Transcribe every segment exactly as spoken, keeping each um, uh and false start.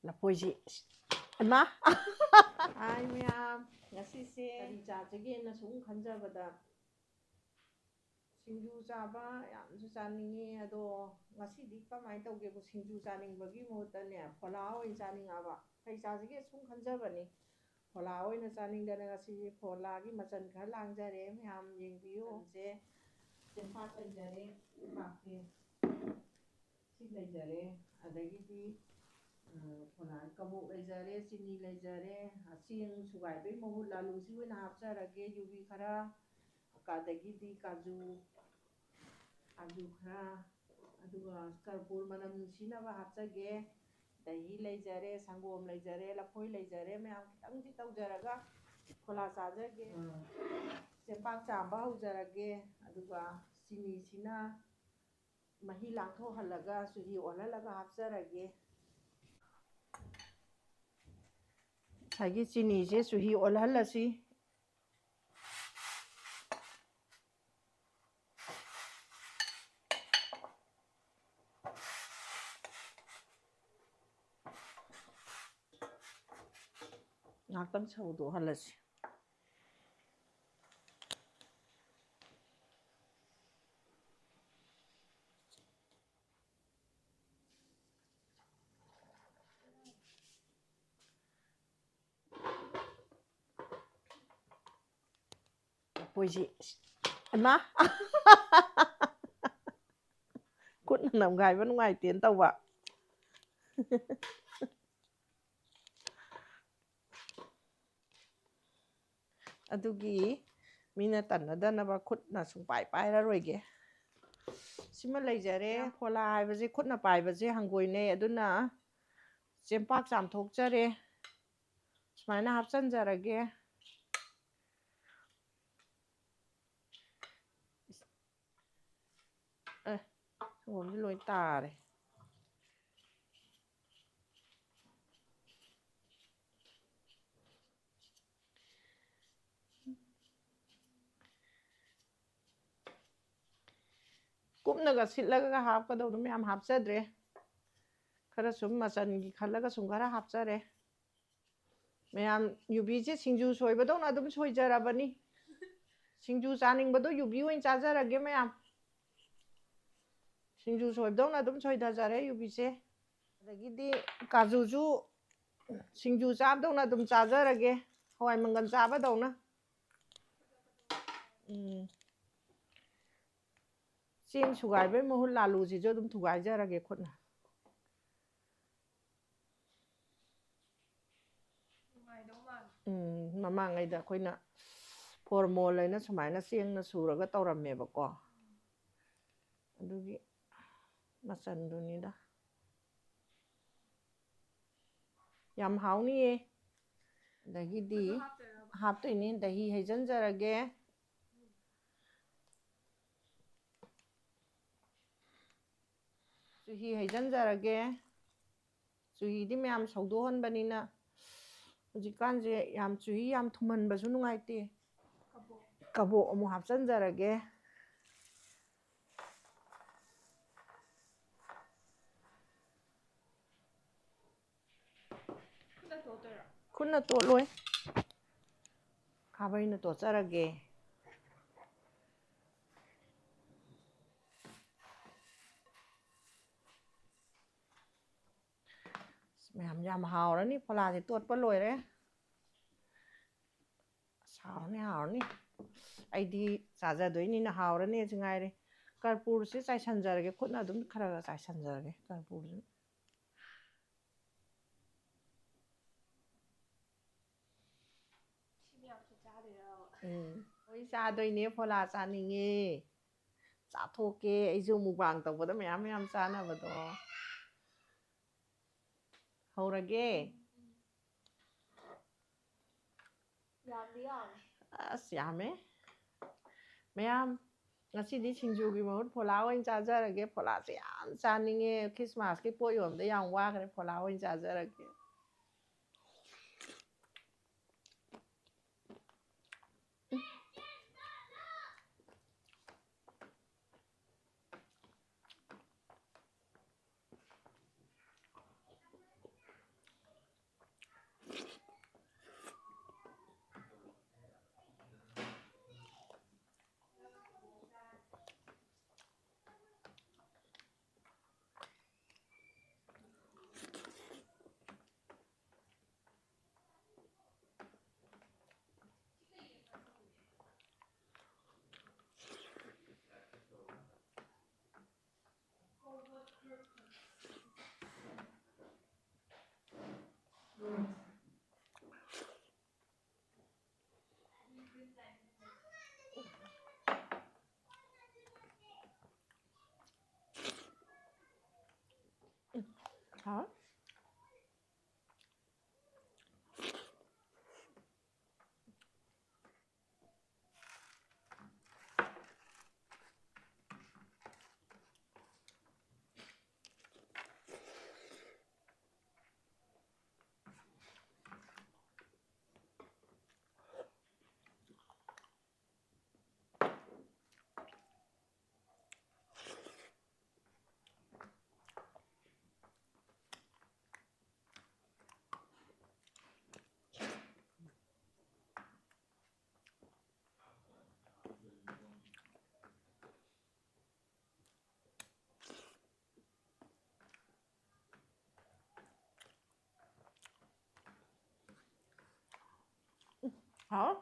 ꯂꯐꯣꯏꯁꯤ, ꯏꯃꯥ꯫ ꯍꯥꯏ ꯃꯌꯥꯝ, ꯉꯁꯤꯁꯦ ꯀꯔꯤ ꯆꯥꯁꯤꯒꯦꯅ ꯁꯨꯝ ꯈꯟꯖꯕꯗ, ꯁꯤꯡꯖꯨ ꯆꯥꯕ ꯌꯥꯝꯁꯨ ꯆꯥꯅꯤꯡꯉꯤ꯫ ꯑꯗꯣ ꯉꯁꯤꯗꯤ ꯀꯃꯥꯏꯅ ꯇꯧꯒꯦꯕꯨ, ꯁꯤꯡꯖꯨ ꯆꯥꯅꯤꯡꯕꯒꯤ ꯃꯍꯨꯠꯇꯅꯦ, ꯐꯣꯂꯥ ꯑꯣꯏꯅ ꯆꯥꯅꯤꯡꯉꯛꯑꯕ꯫ ꯀꯩ ꯆꯥꯁꯤꯒꯦ ꯁꯨꯝ ꯈꯟꯖꯕꯅꯤ꯫ ꯐꯣꯂꯥ ꯑꯣꯏꯅ ꯆꯥꯅꯤꯡꯗꯅ ꯉꯁꯤꯁꯦ ꯐꯣꯂꯥꯒꯤ ꯃꯆꯜ ꯈꯔ ꯂꯥꯡꯖꯔꯦ꯫ ꯃꯌꯥꯝ ꯌꯦꯡꯕꯤꯌꯨ꯫ ꯁꯦ ꯆꯦꯡꯄꯥꯛ ꯂꯩꯖꯔꯦ, ꯆꯦꯡꯄꯥꯛꯁꯦ ꯁꯤ ꯂꯩꯖꯔꯦ꯫ ꯑꯗꯒꯤꯗꯤ, ꯎꯝ, ꯐꯣꯂꯥ ꯀꯕꯣꯛ ꯂꯩꯖꯔꯦ, ꯆꯤꯅꯤ ꯂꯩꯖꯔꯦ꯫ ꯆꯦꯡ ꯁꯨꯒꯥꯏꯕꯩ ꯃꯍꯨꯠ ꯂꯥꯂꯨꯁꯤ ꯑꯣꯏꯅ ꯍꯥꯞꯆꯔꯒꯦ꯫ ꯌꯨꯕꯤ ꯈꯔ, ꯑꯗꯒꯤꯗꯤ ꯀꯥꯖꯨ, ꯀꯥꯖꯨ ꯈꯔ, ꯑꯗꯨꯒ ꯀꯔꯄꯨꯔ ꯃꯅꯝ ꯅꯨꯡꯁꯤꯅꯕ ꯍꯥꯞꯆꯒꯦ꯫ ꯗꯍꯤ ꯂꯩꯖꯔꯦ, ꯁꯪꯒꯣꯝ ꯂꯩꯖꯔꯦ, ꯂꯐꯣꯏ ꯂꯩꯖꯔꯦ꯫ ꯃꯌꯥꯝ ꯈꯤꯇꯪꯗꯤ ꯇꯧꯖꯔꯒ ꯐꯣꯂꯥ ꯆꯥꯖꯒꯦ꯫ ꯎꯝ꯫ ꯆꯦꯡꯄꯥꯛ ꯆꯥꯝꯕ ꯍꯧꯖꯔꯒꯦ꯫ ꯑꯗꯨꯒ ꯆꯤꯅꯤꯁꯤꯅ ꯃꯍꯤ ꯂꯥꯡꯊꯣꯛꯍꯜꯂꯒ ꯆꯨꯍꯤ ꯑꯣꯜꯍꯜꯂꯒ ꯍꯥꯞꯆꯔꯒꯦ꯫ ꯉꯁꯥꯏꯒꯤ ꯆꯤꯅꯤꯁꯦ ꯆꯨꯍꯤ ꯑꯣꯜꯍꯜꯂꯁꯤ꯫ ꯉꯥꯏꯍꯥꯛꯇꯪ ꯁꯧꯗꯣꯛꯍꯜꯂꯁꯤ꯫ ꯂꯐꯣꯏꯁꯤ, ꯏꯃꯥ! ꯈꯨꯠꯅ ꯅꯝꯒꯥꯏꯕ ꯅꯨꯡꯉꯥꯏꯇꯦꯅ ꯇꯧꯕ꯫ ꯑꯗꯨꯒꯤ ꯃꯤꯅ ꯇꯟꯅꯗꯅꯕ ꯈꯨꯠꯅ ꯁꯨꯡꯄꯥꯏ ꯄꯥꯏꯔꯔꯣꯏꯒꯦ꯫ ꯁꯤꯃ ꯂꯩꯖꯔꯦ꯫ ꯐꯣꯂꯥ ꯍꯥꯏꯕꯁꯦ ꯈꯨꯠꯅ ꯄꯥꯏꯕꯁꯦ ꯍꯪꯒꯣꯏꯅꯩ, ꯑꯗꯨꯅ ꯆꯦꯡꯄꯥꯛ ꯆꯥꯝꯊꯣꯛꯆꯔꯦ꯫ ꯁꯨꯃꯥꯏꯅ ꯍꯥꯞꯆꯤꯟꯖꯔꯒꯦ꯫ ꯑꯦ, ꯁꯪꯒꯣꯝꯁꯦ ꯂꯣꯏ ꯇꯥꯔꯦ꯫ ꯀꯨꯞꯅꯒ ꯁꯤꯠꯂꯒ ꯍꯥꯞꯀꯗꯧꯗꯣ ꯃꯌꯥꯝ ꯍꯥꯞꯆꯗ꯭ꯔꯦ꯫ ꯈꯔ ꯁꯨꯝ ꯃꯆꯟꯒꯤ ꯈꯜꯂꯒ ꯁꯨꯝ ꯈꯔ ꯍꯥꯞꯆꯔꯦ꯫ ꯃꯌꯥꯝ ꯌꯨꯕꯤꯁꯦ ꯁꯤꯡꯖꯨ ꯁꯣꯏꯕꯗꯧꯅ ꯑꯗꯨꯝ ꯁꯣꯏꯖꯔꯕꯅꯤ꯫ ꯁꯤꯡꯖꯨ ꯆꯥꯅꯤꯡꯕꯗꯣ ꯌꯨꯕꯤ ꯑꯣꯏꯅ ꯆꯥꯖꯔꯒꯦ ꯃꯌꯥꯝ꯫ ꯁꯤꯡꯖꯨ ꯁꯣꯏꯕꯗꯧꯅ ꯑꯗꯨꯝ ꯁꯣꯏꯊꯖꯔꯦ ꯌꯨꯕꯤꯁꯦ꯫ ꯑꯗꯒꯤꯗꯤ ꯀꯥꯖꯨꯁꯨ ꯁꯤꯡꯖꯨ ꯆꯥꯕꯗꯧꯅ ꯑꯗꯨꯝ ꯆꯥꯖꯔꯒꯦ꯫ ꯍꯋꯥꯏ ꯃꯪꯒꯜ ꯆꯥꯕꯗꯧꯅ꯫ ꯎꯝ꯫ ꯆꯦꯡ ꯁꯨꯒꯥꯏꯕꯩ ꯃꯍꯨꯠ ꯂꯥꯂꯨꯁꯤꯁꯨ ꯑꯗꯨꯝ ꯊꯨꯒꯥꯏꯖꯔꯒꯦ ꯈꯨꯠꯅ꯫ ꯅꯨꯡꯉꯥꯏꯗꯧ ꯃꯥꯜꯂꯦ꯫ ꯎꯝ, ꯃꯃꯥꯡꯉꯩꯗ ꯑꯩꯈꯣꯏꯅ ꯐꯣꯔꯃꯣꯜ ꯍꯥꯏꯅ ꯁꯨꯃꯥꯏꯅ ꯆꯦꯡꯅ ꯁꯨꯔꯒ ꯇꯧꯔꯝꯃꯦꯕꯀꯣ꯫ ꯑꯗꯨꯒꯤ ꯃꯆꯟꯗꯨꯅꯤꯗ꯫ ꯌꯥꯝ ꯍꯥꯎꯅꯤꯌꯦ꯫ ꯑꯗꯒꯤꯗꯤ ꯑꯗꯨ ꯍꯥꯞꯇꯣꯏꯔꯕ? ꯍꯥꯞꯇꯣꯏꯅꯦ, ꯗꯍꯤ ꯍꯩꯖꯤꯟꯖꯔꯒꯦ꯫ ꯆꯨꯍꯤ ꯍꯩꯖꯤꯟꯖꯔꯒꯦ꯫ ꯆꯨꯍꯤꯗꯤ ꯃꯌꯥꯝ ꯁꯧꯗꯣꯛꯍꯟꯕꯅꯤꯅ ꯍꯧꯖꯤꯛꯀꯥꯟꯁꯦ ꯌꯥꯝ ꯆꯨꯍꯤ ꯌꯥꯝ ꯊꯨꯝꯍꯟꯕꯁꯨ ꯅꯨꯡꯉꯥꯏꯇꯦ꯫ ꯀꯕꯣꯛ꯫ ꯀꯕꯣꯛ ꯑꯃꯨꯛ ꯍꯥꯞꯆꯤꯟꯖꯔꯒꯦ꯫ ꯈꯨꯠꯅ ꯇꯣꯠꯇꯣꯏꯔꯣ? ꯈꯨꯠꯅ ꯇꯣꯠꯂꯣꯏ꯫ ꯈꯥꯕꯩꯅ ꯇꯣꯠꯆꯔꯒꯦ꯫ ꯃꯌꯥꯝ ꯌꯥꯝ ꯍꯥꯎꯔꯅꯤ꯫ ꯐꯣꯂꯥꯁꯦ ꯇꯣꯠꯄ ꯂꯣꯏꯔꯦ꯫ ꯑꯁ, ꯍꯥꯎꯔꯅꯤ, ꯍꯥꯎꯔꯅꯤ꯫ ꯑꯩꯗꯤ ꯆꯥꯖꯗꯣꯏꯅꯤꯅ ꯍꯥꯎꯔꯅꯤ ꯑꯁꯤ ꯉꯥꯏꯔꯦ꯫ ꯀꯔꯄꯨꯔꯁꯦ ꯆꯥꯏꯁꯟꯖꯔꯒꯦ, ꯈꯨꯠꯅ ꯑꯗꯨꯝ ꯈꯔ ꯈꯔ ꯆꯥꯏꯁꯟꯖꯔꯒꯦ ꯀꯔꯄꯨꯔꯁꯦ꯫ ꯁꯤ ꯃꯌꯥꯝꯁꯦ ꯆꯥꯗꯣꯏꯔꯕ? ꯎꯝ꯫ ꯍꯣꯏ, ꯆꯥꯗꯣꯏꯅꯦ, ꯐꯣꯂꯥ ꯆꯥꯅꯤꯡꯉꯦ꯫ ꯆꯥꯊꯣꯛꯀꯦ ꯑꯩꯁꯨ, ꯃꯨꯛꯕꯥꯡ ꯇꯧꯕꯗ ꯃꯌꯥꯝ ꯃꯌꯥꯝ ꯆꯥꯅꯕꯗꯣ꯫ ꯍꯧꯔꯒꯦ꯫ ꯌꯥꯝꯗꯤ ꯌꯥꯝꯃꯦ꯫ ꯑꯁ, ꯌꯥꯝꯃꯦ꯫ ꯃꯌꯥꯝ, ꯉꯁꯤꯗꯤ ꯁꯤꯡꯖꯨꯒꯤ ꯃꯍꯨꯠ ꯐꯣꯂꯥ ꯑꯣꯏꯅ ꯆꯥꯖꯔꯒꯦ꯫ ꯐꯣꯂꯥꯁꯦ ꯌꯥꯝ ꯆꯥꯅꯤꯡꯉꯦ꯫ ꯈ꯭ꯔꯤꯁꯃꯥꯁꯀꯤ ꯄꯣꯠ ꯌꯣꯟꯕꯗ ꯌꯥꯝ ꯋꯥꯈ꯭ꯔꯦ꯫ ꯐꯣꯂꯥ ꯑꯣꯏꯅ ꯆꯥꯖꯔꯒꯦ꯫ ꯍꯥꯎ꯫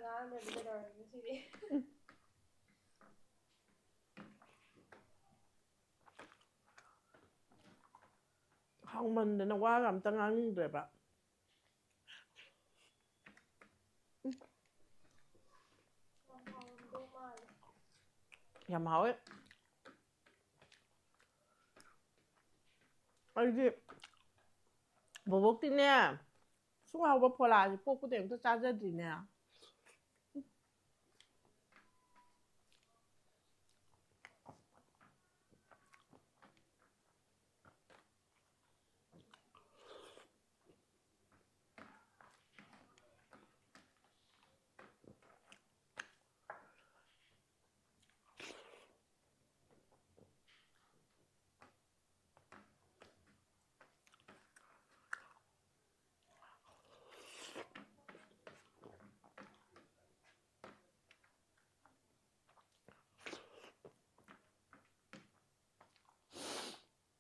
ꯉꯥꯡꯗ꯭ꯔꯗꯤ ꯀꯩꯗꯧꯔꯒꯦ ꯉꯁꯤꯗꯤ? ꯍꯥꯎꯃꯟꯗꯅ ꯋꯥꯒ ꯑꯝꯇ ꯉꯥꯡꯅꯤꯡꯗ꯭ꯔꯦꯕ꯫ ꯌꯥꯝ ꯍꯥꯎꯔꯝꯗꯧ ꯃꯥꯜꯂꯦ꯫ ꯌꯥꯝ ꯍꯥꯎꯋꯦ꯫ ꯑꯩꯗꯤ ꯕꯣꯕꯣꯛꯇꯤꯅꯦ, ꯁꯨꯛ ꯍꯥꯎꯕ ꯐꯣꯂꯥꯁꯦ ꯄꯣꯛꯄꯗꯩ ꯑꯝꯇ ꯆꯥꯖꯗ꯭ꯔꯤꯅꯦ꯫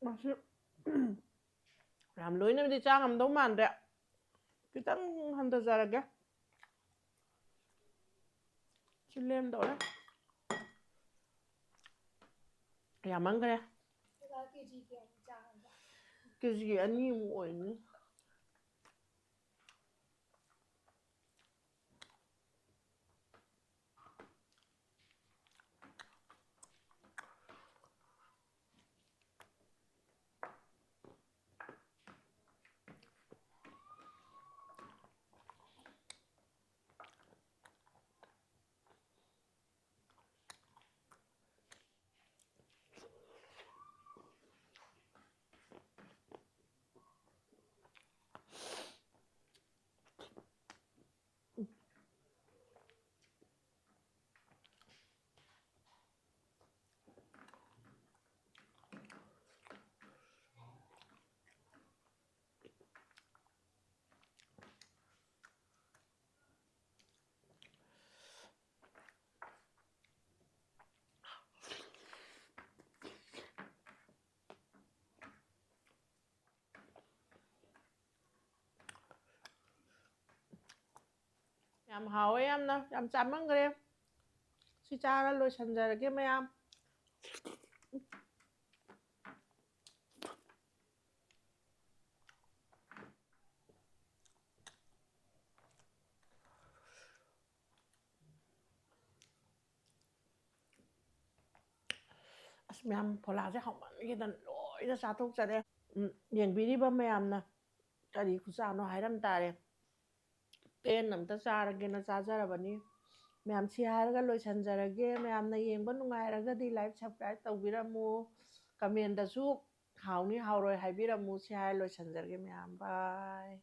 ꯃꯁꯤ ꯌꯥꯝ ꯂꯣꯏꯅꯕꯨꯗꯤ ꯆꯥ ꯉꯝꯗꯧ ꯃꯥꯟꯗ꯭ꯔꯦ꯫ ꯈꯤꯇꯪ ꯍꯟꯊꯖꯔꯒꯦ꯫ ꯁꯤ ꯂꯦꯝꯗꯧꯔꯦ꯫ ꯌꯥꯝꯃꯟꯈ꯭ꯔꯦ꯫ ꯀꯦꯖꯤ ꯀꯌꯥꯃꯨꯛ ꯆꯥꯡꯒꯦ? ꯀꯦꯖꯤ ꯑꯅꯤꯃꯨꯛ ꯑꯣꯏꯅꯤ꯫ ꯌꯥꯝ ꯍꯥꯎꯋꯦ, ꯌꯥꯝꯅ, ꯌꯥꯝ ꯆꯥꯃꯟꯈ꯭ꯔꯦ꯫ ꯁꯤ ꯆꯥꯔ ꯂꯣꯏꯁꯟꯖꯔꯒꯦ, ꯃꯌꯥꯝ꯫ ꯑꯁ, ꯃꯌꯥꯝ, ꯐꯣꯂꯥꯁꯦ ꯍꯥꯎꯃꯟꯈꯤꯗꯅ ꯂꯣꯏꯅ ꯆꯥꯊꯣꯛꯆꯔꯦ꯫ ꯎꯝ, ꯌꯦꯡꯕꯤꯔꯤꯕ ꯃꯌꯥꯝꯅ ꯀꯔꯤ ꯈꯨꯆꯥꯅꯣ ꯍꯥꯏꯔꯝ ꯇꯥꯔꯦ꯫ ꯄꯦꯟꯅ ꯑꯝꯇ ꯆꯥꯔꯒꯦꯅ ꯆꯥꯖꯔꯕꯅꯤ꯫ ꯃꯌꯥꯝ, ꯁꯤ ꯍꯥꯏꯔꯒ ꯂꯣꯏꯁꯟꯖꯔꯒꯦ꯫ ꯃꯌꯥꯝꯅ ꯌꯦꯡꯕ ꯅꯨꯡꯉꯥꯏꯔꯒꯗꯤ like, subscribe ꯇꯧꯕꯤꯔꯝꯃꯨ꯫ Comment ꯇꯁꯨ ꯍꯥꯎꯅꯤ ꯍꯥꯎꯔꯣꯏ ꯍꯥꯏꯕꯤꯔꯝꯃꯨ꯫ ꯁꯤ ꯍꯥꯏꯔ ꯂꯣꯏꯁꯟꯖꯔꯒꯦ ꯃꯌꯥꯝ꯫ Bye꯫